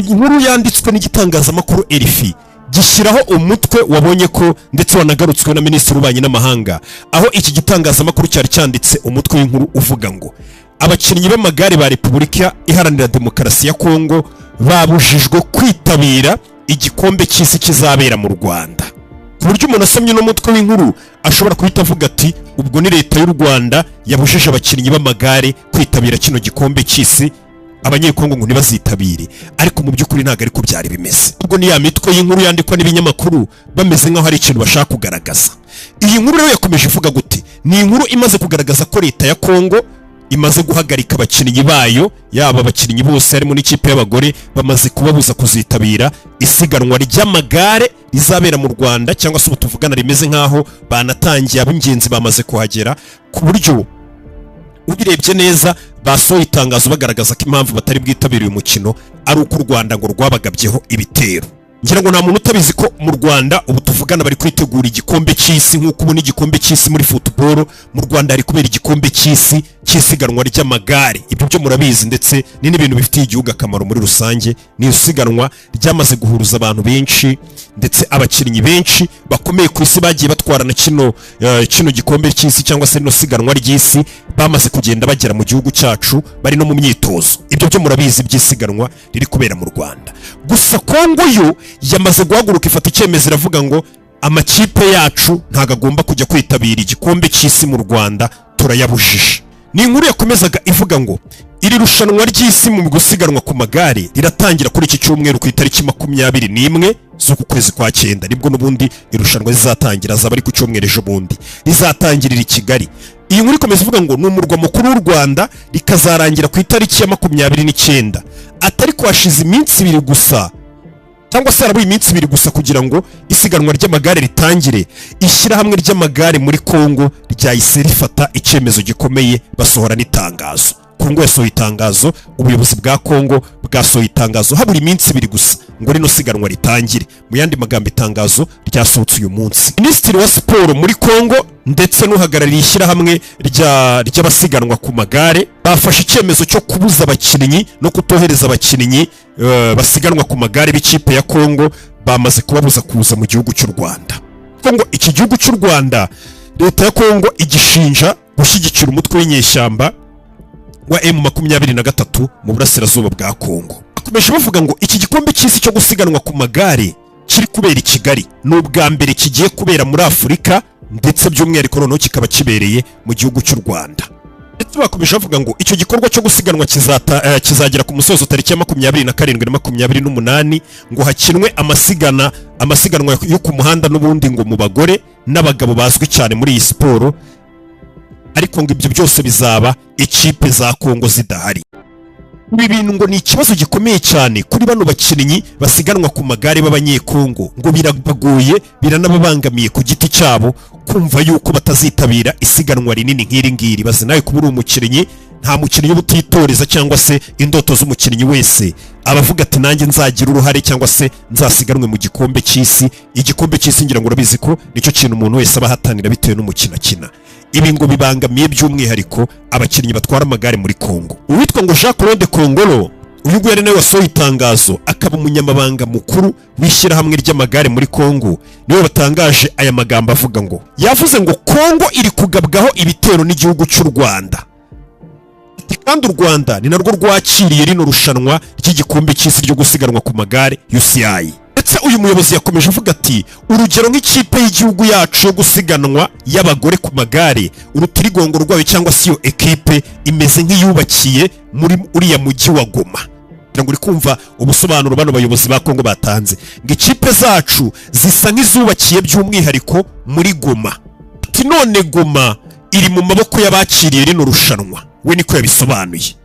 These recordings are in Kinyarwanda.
Inkuru yanditswe n'igitangazamakuru RFI gishyiraho umutwe wabonye ko ndetse wanagarutswe na minisitiri w'ububanyi n'amahanga, aho iki gitangazamakuru cyari cyanditse umutwe w'inkuru uvuga ngo abakinnyi b'amagare ba Repubulika Iharanira Demokarasi ya Kongo babujijwe kwitabira igikombe cy'isi kizabera mu Rwanda, ku buryo umuntu asomye uno mutwe w'inkuru ashobora guhita avuga ati ubwo ni leta y'u Rwanda yabujije abakinnyi b'amagare kwitabira kino gikombe cy'isi, Abanyekongo ngo ntibazitabire. Ariko mu by'ukuri ntabwo ariko byari bimeze. Ubwo ni ya mitwe y'inkuru yandikwa n'ibinyamakuru bameze nk'aho hari ikintu bashaka kugaragaza. Iyi nkuru rero yakomeje ivuga gute? Ni inkuru imaze kugaragaza ko leta ya Kongo imaze guhagarika abakinnyi bayo, yaba abakinnyi bose harimo n'ikipe y'abagore, bamaze kubabuza kuzitabira isiganwa ry'amagare rizabera mu Rwanda, cyangwa se ubu tuvugana rimeze nk'aho banatangiye, ab'ingenzi bamaze kuhagera, ku buryo ubirebye neza basohoye itangazo bagaragaza ko impamvu batari bwitabire uyu mukino ari uko u Rwanda ngo rwabagabyeho ibitero. Ngira ngo nta muntu utabizi ko mu Rwanda ubu tuvugana bari kwitegura igikombe cy'isi. Nk'uko ubona igikombe cy'isi muri football, mu Rwanda hari kubera igikombe cy'isi cy'isiganwa ry'amagare. Ibyo byo murabizi, ndetse ni n'ibintu bifitiye igihugu akamaro muri rusange. Ni isiganwa ryamaze guhuruza abantu benshi, ndetse abakinnyi benshi bakomeye ku isi bagiye batwarana kino gikombe cy'isi cyangwa se rino siganwa ry'isi bamaze kugenda bagera mu gihugu cyacu, bari no mu myitozo. Ibyo byo murabizi by'isiganwa riri kubera mu Rwanda. Gusa Kongo yo yamaze guhaguruka, ifata icyemezo, iravuga ngo amakipe yacu ntabwo agomba kujya kwitabira igikombe cy'isi mu Rwanda, turayabujije. Ni inkuru yakomezaga ivuga ngo iri rushanwa ry'isi mu gusiganwa ku magare riratangira kuri iki cyumweru ku itariki 21 z'uku kwezi kwa cyenda. Nibwo n'ubundi irushanwa rizatangira, azaba ari ku cyumweru ejo bundi, rizatangirira i Kigali. Iyi nkuru ikomeza ivuga ngo ni umurwa mukuru w'u Rwanda, rikazarangira ku itariki ya 29. Atari hashize iminsi 2 gusa, cyangwa se harabuye iminsi 2 gusa kugira ngo isiganwa ry'amagare ritangire, ishyirahamwe ry'amagare muri Kongo ryahise rifata icyemezo gikomeye, basohora n'itangazo. Kongo yasohoye itangazo, ubuyobozi bwa Kongo bwasohoye itangazo habura iminsi 2 gusa ngo rino siganwa ritangire. Mu yandi magambo, itangazo ryasohotse uyu munsi. Minisitiri wa siporo muri Kongo ndetse n'uhagarariye ishyirahamwe ry'abasiganwa ku magare bafashe icyemezo cyo kubuza abakinnyi no kutohereza abakinnyi basiganwa ku magare b'ikipe ya Kongo. Bamaze kubabuza kuza mu gihugu cy'u Rwanda. Kongo, iki gihugu cy'u Rwanda, leta ya Kongo igishinja gushyigikira umutwe w'inyeshyamba wa M23 mu burasirazuba bwa Kongo. Bakomeje bavuga ngo iki gikombe cy'isi cyo gusiganwa ku magare kiri kubera i Kigali ni ubwa mbere kigiye kubera muri Afurika, ndetse by'umwihariko noneho kikaba kibereye mu gihugu cy'u Rwanda. Ndetse bakomeje bavuga ngo icyo gikorwa cyo gusiganwa kizagera ku musozo tariki ya 27 na 28, ngo hakinwe amasiganwa yo ku muhanda n'ubundi ngo mu bagore n'abagabo bazwi cyane muri iyi siporo, ariko ngo ibyo byose bizaba ikipe za Kongo zidahari. Ibi bintu ngo ni ikibazo gikomeye cyane kuri bano bakinnyi basiganwa ku magare b'Abanyekongo. Ngo birabagoye, biranababangamiye ku giti cyabo kumva yuko batazitabira isiganwa rinini nk'iri ngiri. Bazi nawe kuba uri umukinnyi, nta mukinnyi uba utitoreza, cyangwa se indoto z'umukinnyi wese aba avuga ati nanjye nzagira uruhare cyangwa se nzasiganwe mu gikombe cy'isi. Igikombe cy'isi ngira ngo urabizi ko nicyo kintu umuntu wese aba ahatanira bitewe n'umukino akina. Ibi ngo bibangamiye by'umwihariko abakinnyi batwara amagare muri Kongo. Uwitwa ngo Jean Claude Kongolo, uyu nguyu ari nawe wasohoye itangazo, akaba umunyamabanga mukuru w'ishyirahamwe ry'amagare muri Kongo, niwe watangaje aya magambo avuga ngo, yavuze ngo Kongo iri kugabwaho ibitero n'igihugu cy'u Rwanda. Ati kandi u Rwanda ni narwo rwakiriye rino rushanwa ry'igikombe cy'isi ryo gusiganwa ku magare UCI. Ndetse uyu muyobozi yakomeje avuga ati urugero nk'ikipe y'igihugu yacu yo gusiganwa y'abagore ku magare, urutirigongo rwayo cyangwa se iyo ekipe imeze nk'iyubakiye muri uriya mujyi wa Goma. Kugira ngo uri kumva ubusobanuro bano bayobozi ba Kongo batanze, ngo ikipe zacu zisa nk'izubakiye by'umwihariko muri Goma. Ati none Goma iri mu maboko y'abakiriye rino rushanwa, we niko yabisobanuye.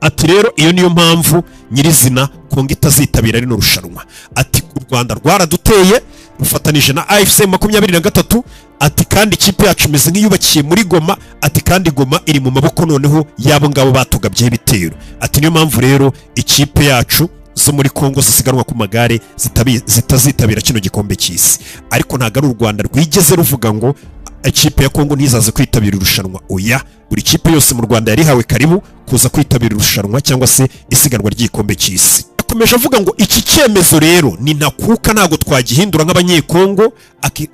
Ati rero iyo niyo mpamvu nyirizina Kongo itazitabira rino rushanwa. Ati u Rwanda rwaraduteye rufatanije na AFC 23. Ati kandi ikipe yacu imeze nk'iyubakiye muri Goma. Ati kandi Goma iri mu maboko noneho y'abo ngabo batugabyeho ibitero. Ati niyo mpamvu rero ikipe yacu zo muri Kongo zisiganwa ku magare zitazitabira kino gikombe cy'isi. Ariko ntabwo ari u Rwanda rwigeze ruvuga ngo ikipe ya Kongo ntizaze kwitabira irushanwa, oya. Buri kipe yose mu Rwanda yarihawe karibu kuza kwitabira irushanwa cyangwa se isiganwa ry'igikombe cy'isi. Yakomeje avuga ngo iki cyemezo rero ni ntakuka, ntabwo twagihindura nk'Abanyekongo.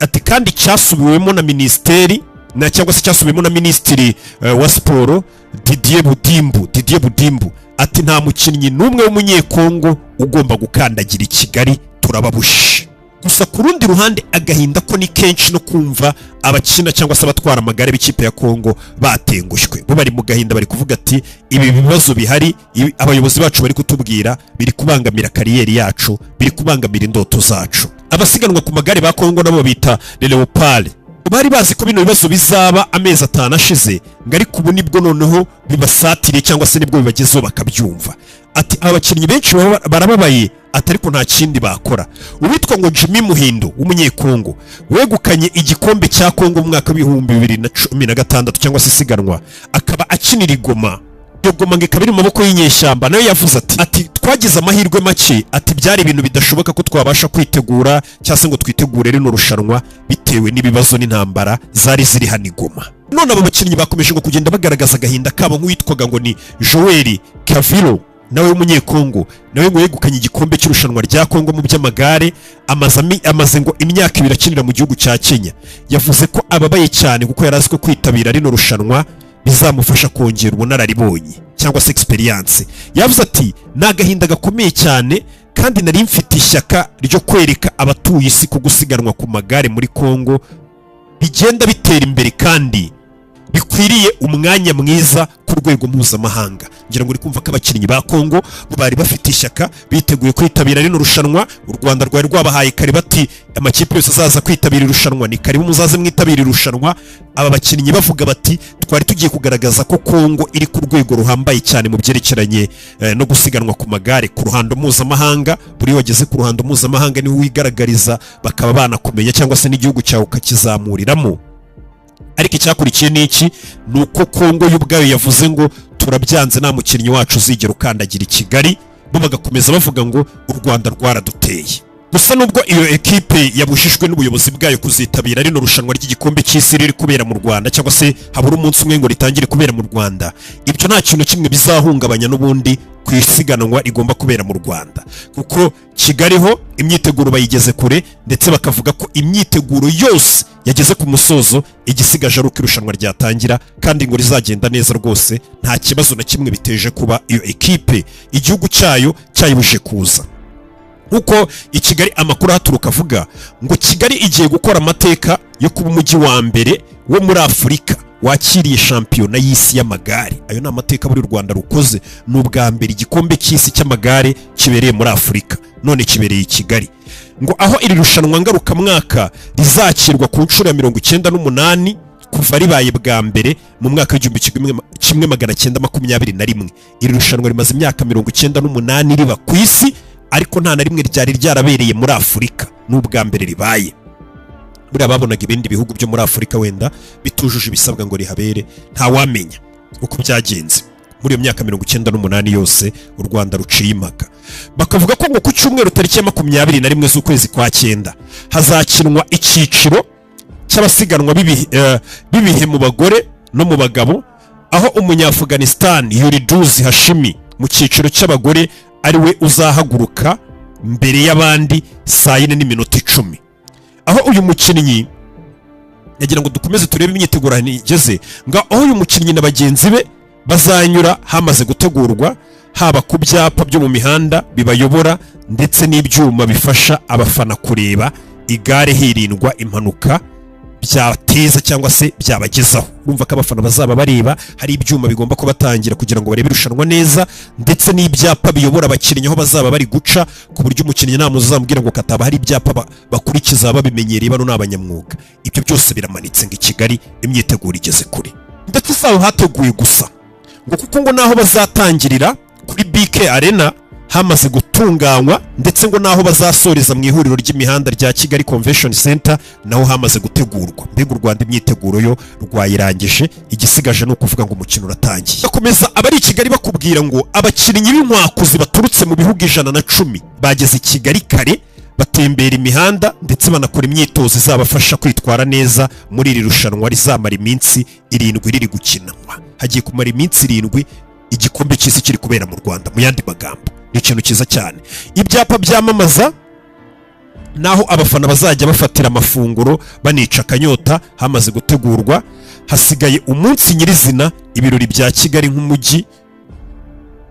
Ati kandi cyasubiwemo na minisiteri na cyangwa se cyasubiwemo na minisitiri wa siporo Didier Budimbu. Didier Budimbu ati nta mukinnyi n'umwe w'Umunyekongo ugomba gukandagira i Kigali, turababujije. Gusa ku rundi ruhande, agahinda ko ni kenshi no kumva abakina cyangwa se abatwara amagare b'ikipe ya Kongo batengushywe. Bo bari mu gahinda, bari kuvuga ati ibi bibazo bihari, abayobozi bacu bari kutubwira biri kubangamira carrière yacu, biri kubangamira indoto zacu. Abasiganwa ku magare ba Kongo nabo bita Le Leopard bari bazi ko bino bibazo bizaba amezi 5 ashize, ngo ariko ubu nibwo noneho bibasatiriye cyangwa se nibwo bibagezeho bakabyumva. Ati aba bakinnyi benshi barababaye, ati ariko nta kindi bakora. Uwitwa ngo Jimmy Muhindo w'Umunyekongo wegukanye igikombe cya Kongo mu mwaka w'2016 cyangwa se isiganwa, akaba akinira i Goma, iyo Goma ngo ikaba iri mu maboko y'inyeshyamba, nawe yavuze ati twagize amahirwe make. Ati byari ibintu bidashoboka ko twabasha kwitegura cyangwa se ngo twitegure rino rushanwa bitewe n'ibibazo n'intambara zari ziri hano i Goma. None aba bakinnyi bakomeje ngo kugenda bagaragaza agahinda kabo, nk'uwitwaga ngo ni Joel Kaviro, nawe w'Umunyekongo, nawe ngo yegukanye igikombe cy'irushanwa rya Kongo mu by'amagare, amaze ngo imyaka 2 akinira mu gihugu cya Kenya. Yavuze ko ababaye cyane kuko yari azi ko kwitabira rino rushanwa bizamufasha kongera ubunararibonye cyangwa se experience. Yavuze ati ni agahinda gakomeye cyane, kandi nari mfite ishyaka ryo kwereka abatuye isi ko gusiganwa ku magare muri Kongo bigenda bitera imbere kandi bikwiriye umwanya mwiza ku rwego mpuzamahanga. Ngira ngo uri kumva ko abakinnyi ba Kongo bo bari bafite ishyaka, biteguye kwitabira rino rushanwa. U Rwanda rwari rwabahaye kare, bati amakipe yose azaza kwitabira irushanwa ni karibu, muzaze mwitabira irushanwa. Aba bakinnyi bavuga bati twari tugiye kugaragaza ko Kongo iri ku rwego ruhambaye cyane mu byerekeranye no gusiganwa ku magare ku ruhando mpuzamahanga. Buri wageze ku ruhando mpuzamahanga niwe wigaragariza, bakaba banakumenya cyangwa se n'igihugu cyawe ukakizamuriramo. Ariko icyakurikiye ni iki? Ni uko Kongo yo ubwayo yavuze ngo turabyanze, nta mukinnyi wacu uzigera ukandagira i Kigali. Bo bagakomeza bavuga ngo u Rwanda rwaraduteye. Gusa nubwo iyo ekipe yabujijwe n'ubuyobozi bwayo kuzitabira rino rushanwa ry'igikombe cy'isi riri kubera mu Rwanda, cyangwa se habura umunsi umwe ngo ritangire kubera mu Rwanda, ibyo nta kintu kimwe bizahungabanya n'ubundi ku isiganwa rigomba kubera mu Rwanda, kuko Kigali ho imyiteguro bayigeze kure, ndetse bakavuga ko imyiteguro yose yageze ku musozo, igisigaje ari uko irushanwa ryatangira, kandi ngo rizagenda neza rwose, nta kibazo na kimwe biteje kuba iyo ekipe igihugu cyayo cyayibujije kuza. Nkuko i Kigali amakuru ahaturuka avuga ngo Kigali igiye gukora amateka yo kuba umujyi wa mbere wo muri Afurika wakiriye shampiyona y'isi y'amagare. Ayo ni amateka buri Rwanda rukoze. Ni ubwa mbere igikombe cy'isi cy'amagare kibereye muri Afurika, none kibereye i Kigali. Ngo aho iri rushanwa ngarukamwaka rizakirwa ku nshuro ya 98 kuva ribaye bwa mbere mu mwaka w'1921. Iri rushanwa rimaze imyaka 98 riba ku isi, ariko nta na rimwe ryari ryarabereye muri Afurika, ni ubwa mbere ribaye. Buriya babonaga ibindi bihugu byo muri Afurika wenda bitujuje ibisabwa ngo rihabere, ntawamenya uko byagenze muri iyo myaka 98 yose u Rwanda ruciye impaka. Bakavuga ko ngo ku cyumweru tariki ya 21 z'ukwezi kwa cyenda hazakinwa icyiciro cy'abasiganwa b'ibihe mu bagore no mu bagabo, aho Umunyaafghanistan Yuliduzi Hashimi mu cyiciro cy'abagore ari we uzahaguruka mbere y'abandi saa 4:10. Aho uyu mukinnyi, yagira ngo dukomeze turebe imyiteguro ahantu igeze, ngo aho uyu mukinnyi na bagenzi be bazanyura hamaze gutegurwa, haba ku byapa byo mu mihanda bibayobora ndetse n'ibyuma bifasha abafana kureba igare hirindwa impanuka byateza cyangwa se byabagezaho. Urumva ko abafana bazaba bareba, hari ibyuma bigomba kubatangira kugira ngo barebe irushanwa neza, ndetse n'ibyapa biyobora abakinnyi aho bazaba bari guca, ku buryo umukinnyi nta muzamubwira ngo kataba. Hari ibyapa bakurikiza, babimenyereye, bano ni abanyamwuga. Ibyo byose biramanitse. Ngo i Kigali imyiteguro igeze kure, ndetse si aho hateguye gusa, ngo kuko ngo naho bazatangirira kuri BK Arena hamaze gutunganywa, ndetse ngo naho bazasoreza mu ihuriro ry'imihanda rya Kigali Convention Center naho hamaze gutegurwa. Mbega u Rwanda imyiteguro yo rwayirangije, igisigaje ni ukuvuga ngo umukino uratangiye. Bakomeza abari i Kigali bakubwira ngo abakinnyi b'inkwakuzi baturutse mu bihugu 110 bageze i Kigali kare, batembera imihanda ndetse banakora imyitozo izabafasha kwitwara neza muri iri rushanwa rizamara iminsi 7 riri gukinanwa. Hagiye kumara iminsi 7 igikombe cy'isi kiri kubera mu Rwanda. Mu yandi magambo Ni ikintu cyiza cyane. Ibyapa byamamaza naho abafana bazajya bafatira amafunguro banica akanyota hamaze gutegurwa. Hasigaye umunsi nyirizina, ibirori bya Kigali nk'umujyi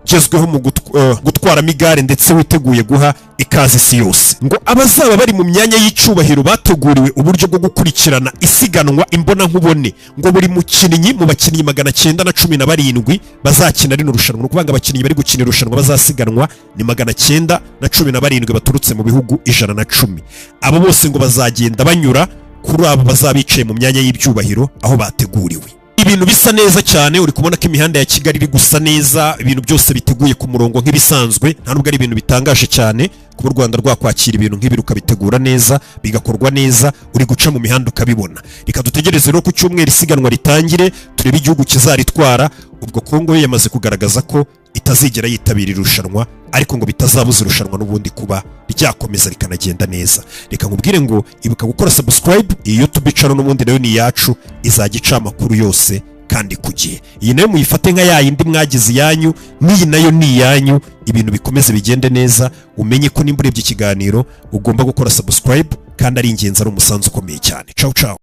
ugezweho mu gutwaramo igare ndetse witeguye guha ikaze isi yose. Ngo abazaba bari mu myanya y'icyubahiro bateguriwe uburyo bwo gukurikirana isiganwa imbonankubone. Ngo buri mukinnyi mu bakinnyi 917 bazakina rino rushanwa, ni ukuvuga ngo abakinnyi bari gukina irushanwa bazasiganwa ni 917 baturutse mu bihugu 110. Abo bose ngo bazagenda banyura kuri abo bazaba bicaye mu myanya y'ibyubahiro aho bateguriwe. Ibintu bisa neza cyane. Uri kubona ko imihanda ya Kigali iri gusa neza, ibintu byose biteguye ku murongo nk'ibisanzwe. Nta nubwo ari ibintu bitangaje cyane kuba u Rwanda rwakwakira ibintu nk'ibi, rukabitegura neza, bigakorwa neza. Uri guca mu mihanda ukabibona. Reka dutegereze rero ku cyumweru isiganwa ritangire, turebe igihugu kizaritwara. Ubwo Kongo yo yamaze kugaragaza ko itazigera yitabira irushanwa, ariko ngo bitazabuza irushanwa n'ubundi kuba ryakomeza rikanagenda neza. Reka nkubwire ngo ibuka gukora subscribe. Iyi YouTube channel n'ubundi nayo ni iyacu, izajya ica amakuru yose kandi ku gihe. Iyi nayo muyifate nka ya yindi mwagize iyanyu, n'iyi nayo ni iyanyu. Ibintu bikomeze bigende neza. Umenye ko nimba urebye ikiganiro ugomba gukora subscribe, kandi ari ingenzi, ari umusanzu ukomeye cyane. Ciao ciao.